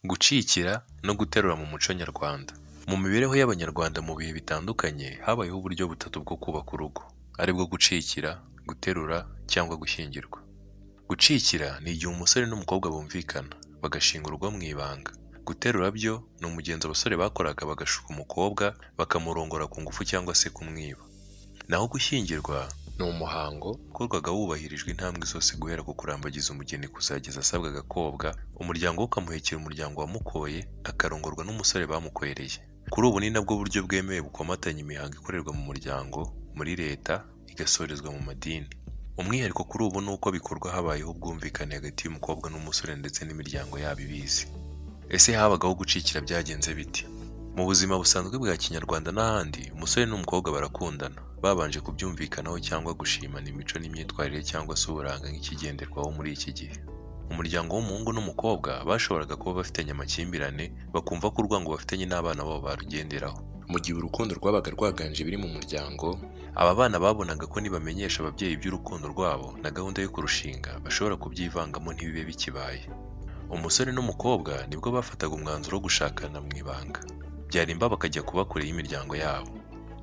Gucikira no guterura mu muco nyarwanda. Mu mibereho y'Abanyarwanda mu bihe bitandukanye habayeho uburyo butatu bwo kubaka urugo, aribwo gucikira, guterura cyangwa gushyingirwa. Gucikira ni igihe umusore n'umukobwa bumvikana, bagashinga urugo mu ibanga. Guterura byo ni umugenzo abasore bakoraga bagashuka umukobwa bakamurongora ku ngufu cyangwa se kumwiba. Naho gushyingirwa ni umuhango wakorwaga wubahirijwe intambwe zose guhera ku kurambagiza umugeni kuzageza asabwa agakobwa, umuryango we ukamuhekera umuryango wamukoye, akarongorwa n'umusore bamukwereye. Kuri ubu ni nabwo buryo bwemewe bukomatanya imihango ikorerwa mu muryango, muri leta, igasorezwa mu madini. Umwihariko kuri ubu ni uko bikorwa habayeho ubwumvikane hagati y'umukobwa n'umusore ndetse n'imiryango yabo ibizi. Ese habagaho gucikira byagenze bite? Mu buzima busanzwe bwa kinyarwanda n'ahandi, umusore n'umukobwa barakundana, babanje kubyumvikanaho cyangwa gushimana imico n'imyitwarire cyangwa se uburanga nk'ikigenderwaho muri iki gihe. Umuryango w'umuhungu n'umukobwa bashoboraga kuba bafitanye amakimbirane, bakumva ko urwango bafitanye n'abana babo barugenderaho. Mu gihe urukundo rwabaga rwaganje ibiri mu muryango, aba bana babonaga ko nibamenyesha ababyeyi iby'urukundo rwabo na gahunda yo kurushinga, bashobora kubyivangamo ntibibe bikibaye. Umusore n'umukobwa nibwo bafataga umwanzuro wo gushakana mu ibanga, byarimba bakajya kuba kure y'imiryango yabo.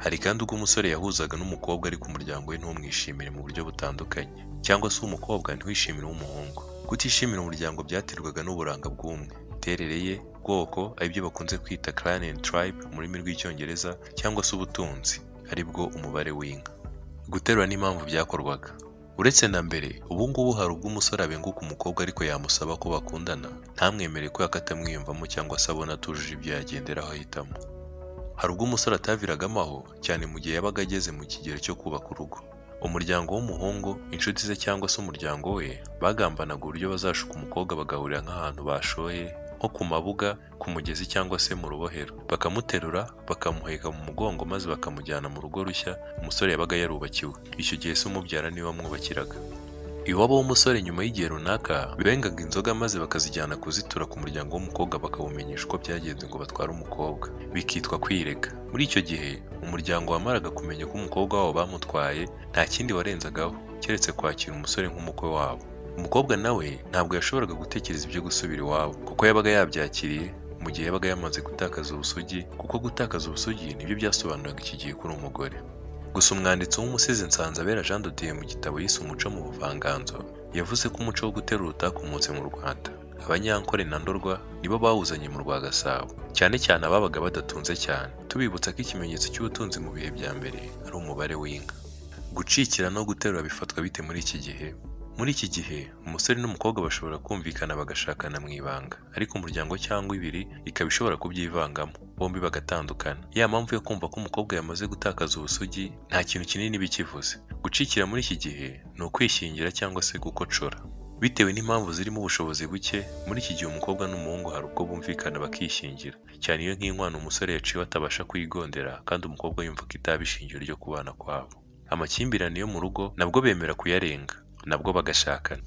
Hari kandi ubwo umusore yahuzaga n'umukobwa ariko umuryango we ntumwishimire mu buryo butandukanye, cyangwa se uw'umukobwa ntiwishimire uw'umuhungu. Kutishimira umuryango byaterwaga n'uburanga bw'umwe, imiterere ye, ubwoko aribyo bakunze kwita clan and tribe mu rurimi rw'Icyongereza cyangwa se ubutunzi, aribwo umubare w'inka. Guterura n'impamvu byakorwaga. Uretse na mbere, ubu ngubu hari ubwo umusore abenguka umukobwa ariko yamusaba ko bakundana, ntamwemere kubera ko atamwiyumvamo cyangwa se abona atujuje ibyo yagenderaho ahitamo. Hari ubwo umusore ataviragamo aho, cyane mu gihe yabaga ageze mu kigero cyo kubaka urugo. Umuryango w'umuhungu, inshuti ze cyangwa se umuryango we bagambanaga uburyo bazashuka umukobwa bagahurira nk'ahantu bashoye, nko ku mabuga, ku mugezi cyangwa se mu rubohero, bakamuterura bakamuheka mu mugongo maze bakamujyana mu rugo rushya umusore yabaga yarubakiwe. Icyo gihe se umubyara niwe wamwubakiraga. Iwabo w'umusore nyuma y'igihe runaka bengaga inzoga maze bakazijyana kuzitura ku muryango w'umukobwa, bakawumenyesha uko byagenze ngo batware umukobwa, bikitwa kwirega. Muri icyo gihe umuryango wamaraga kumenya ko umukobwa wabo bamutwaye, nta kindi warenzagaho keretse kwakira umusore nk'umukwe wabo. Umukobwa nawe ntabwo yashoboraga gutekereza ibyo gusubira iwabo kuko yabaga yabyakiriye mu gihe yabaga yamaze gutakaza ubusugi, kuko gutakaza ubusugi nibyo byasobanuraga iki gihe kuri umugore. Gusa umwanditsi w'umusizi Nsanzabera Jean de Dieu mu gitabo yise Umuco mu Buvanganzo yavuze ko umuco wo guterura utakomotse mu Rwanda. Abanyankore na Ndorwa nibo bawuzanye mu rwa Gasabo, cyane cyane ababaga badatunze cyane. Tubibutsa ko ikimenyetso cy'ubutunzi mu bihe bya mbere ari umubare w'inka. Gucikira no guterura bifatwa bite muri iki gihe? Muri iki gihe umusore n'umukobwa bashobora kumvikana bagashakana mu ibanga, ariko umuryango cyangwa ibiri ikaba ishobora kubyivangamo, bombi bagatandukana. Ya mpamvu yo kumva ko umukobwa yamaze gutakaza ubusugi nta kintu kinini bikivuze. Gucikira muri iki gihe ni ukwishyingira cyangwa se gukocora. Bitewe n'impamvu zirimo ubushobozi buke, muri iki gihe umukobwa n'umuhungu hari ubwo bumvikana bakishyingira, cyane iyo nk'inkwano umusore yaciwe atabasha kuyigondera kandi umukobwa yumva ko itaba ishingiro ryo kubana kwabo. Amakimbirane yo mu rugo nabwo bemera kuyarenga, nabwo bagashakana.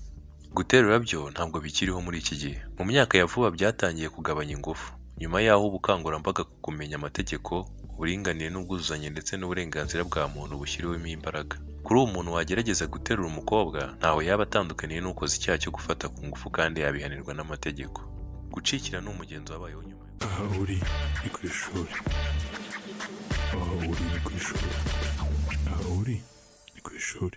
Guterura byo ntabwo bikiriho muri iki gihe. Mu myaka ya vuba byatangiye kugabanya ingufu, nyuma y'aho ubukangurambaga ku kumenya amategeko, uburinganire n'ubwuzuzanye ndetse n'uburenganzira bwa muntu bushyiriwemo imbaraga. Kuri ubu umuntu wagerageza guterura umukobwa ntaho yaba atandukaniye n'ukoze icyaha cyo gufata ku ngufu kandi yabihanirwa n'amategeko. Gucikira ni umugenzo wabayeho nyuma. Aha uri ni ku ishuri. Aha uri ni ku ishuri. Aha uri ni ku ishuri.